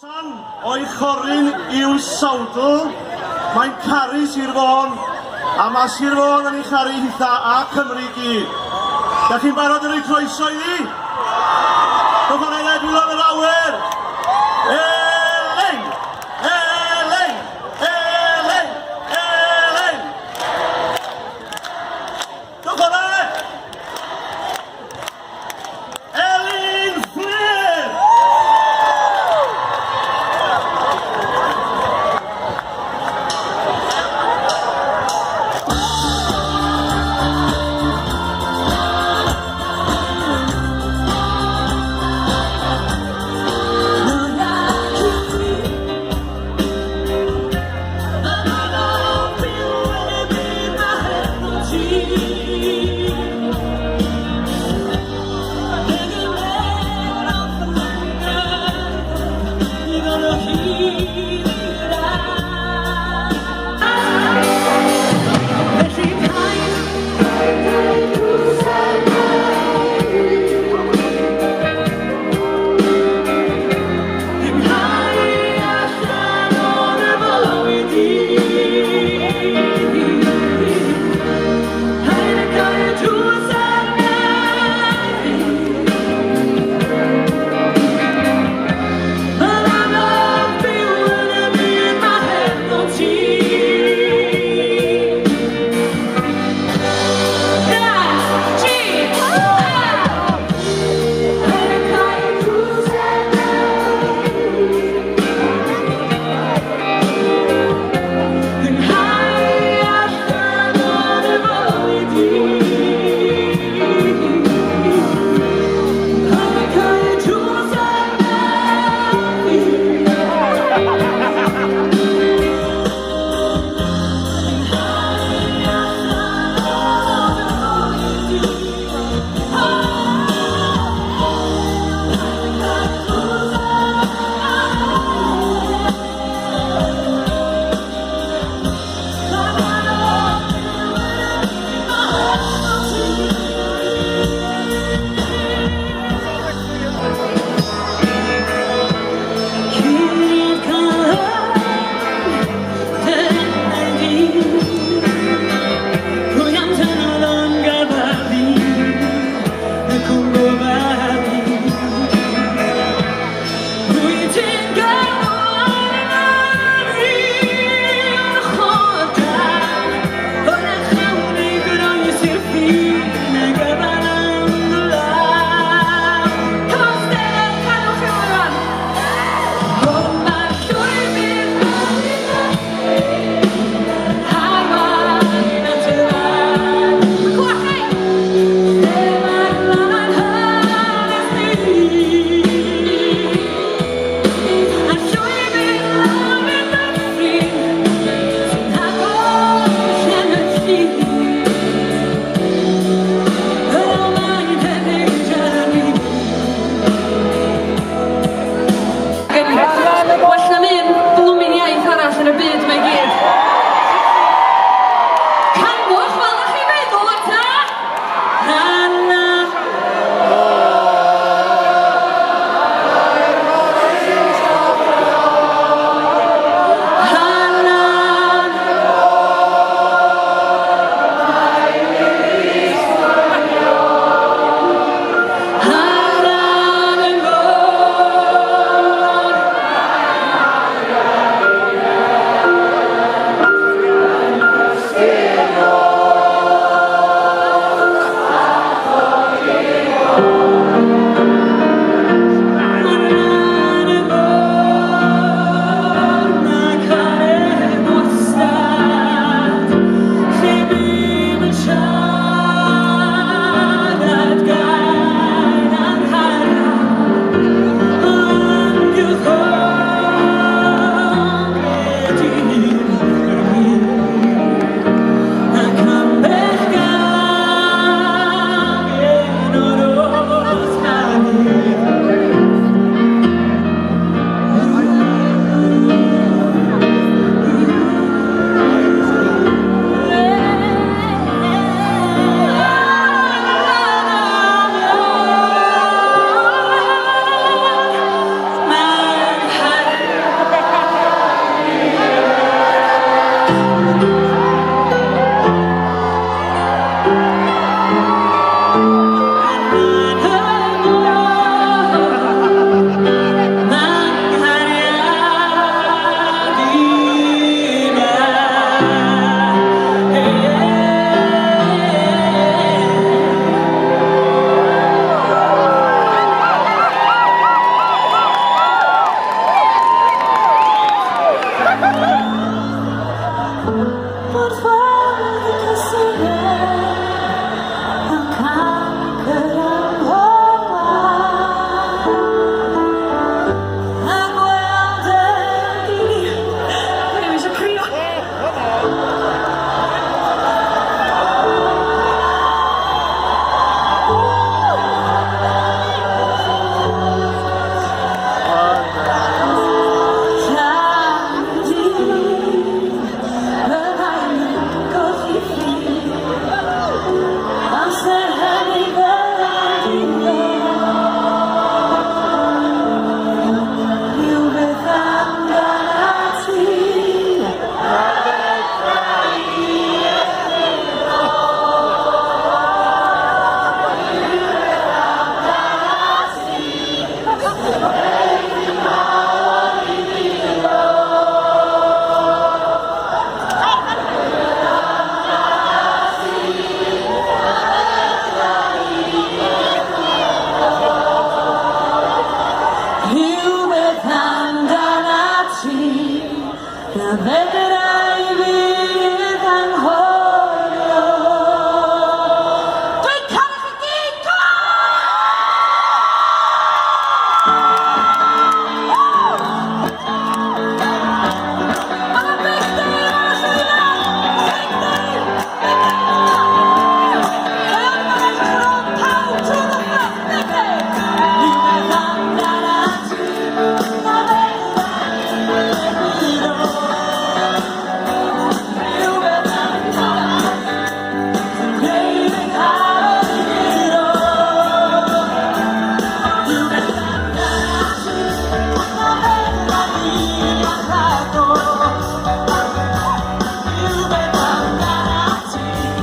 Tan o'i chorun i'w sawdl, mae'n caru Sir Fôn, a mae Sir Fôn yn ei charu hitha a Cymru i gyd. Da chi'n barod i roi croeso iddi? Dewch o'n eiriau dwylo yn yr awyr! Elin! Elin! Elin! Elin! Dewch o'n eiriau! Elin Fflur! Na fedra i fyth anghofio. Dwi'n caru chi gyd! Come on! Woo! Ma' 'na big day ar y llwyfan! Big day! Big day! Mae o'n mynd pawb trwy ddechrau! Big day! Rhywbeth amdanat ti na fedra i egluro. Rhywbeth amdanat ti sy'n gwneud fy nghalon i guro. Rhywbeth amdanat ti na fedra i anghofio. Rhywbeth amdanat ti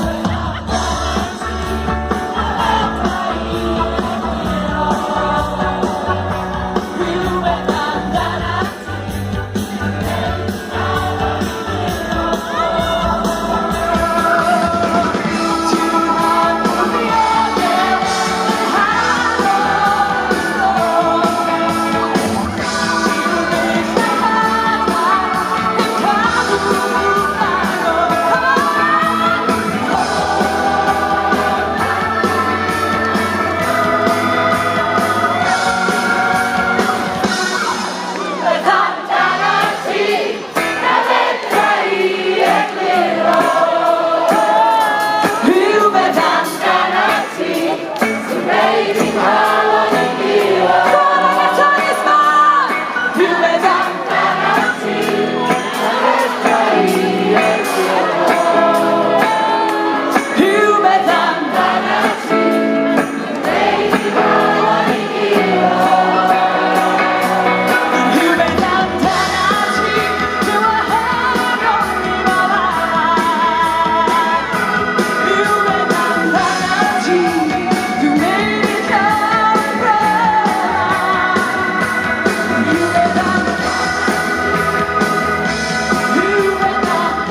sy'n gwneud fy nghalon i guro. Rhywbeth amdanat ti. Rhywbeth amdanat ti sy'n gwneud i nghalon i guro. Rhywbeth amdanat ti na fedra i egluro. Rhywbeth amdanat ti sy'n gwneud i nghalon i guro. Rhywbeth amdanat ti yw wahanol i bawb arall. Rhywbeth amdanat ti dwi'n gwneud i llawn braf. Rhywbeth am- rhywbeth am-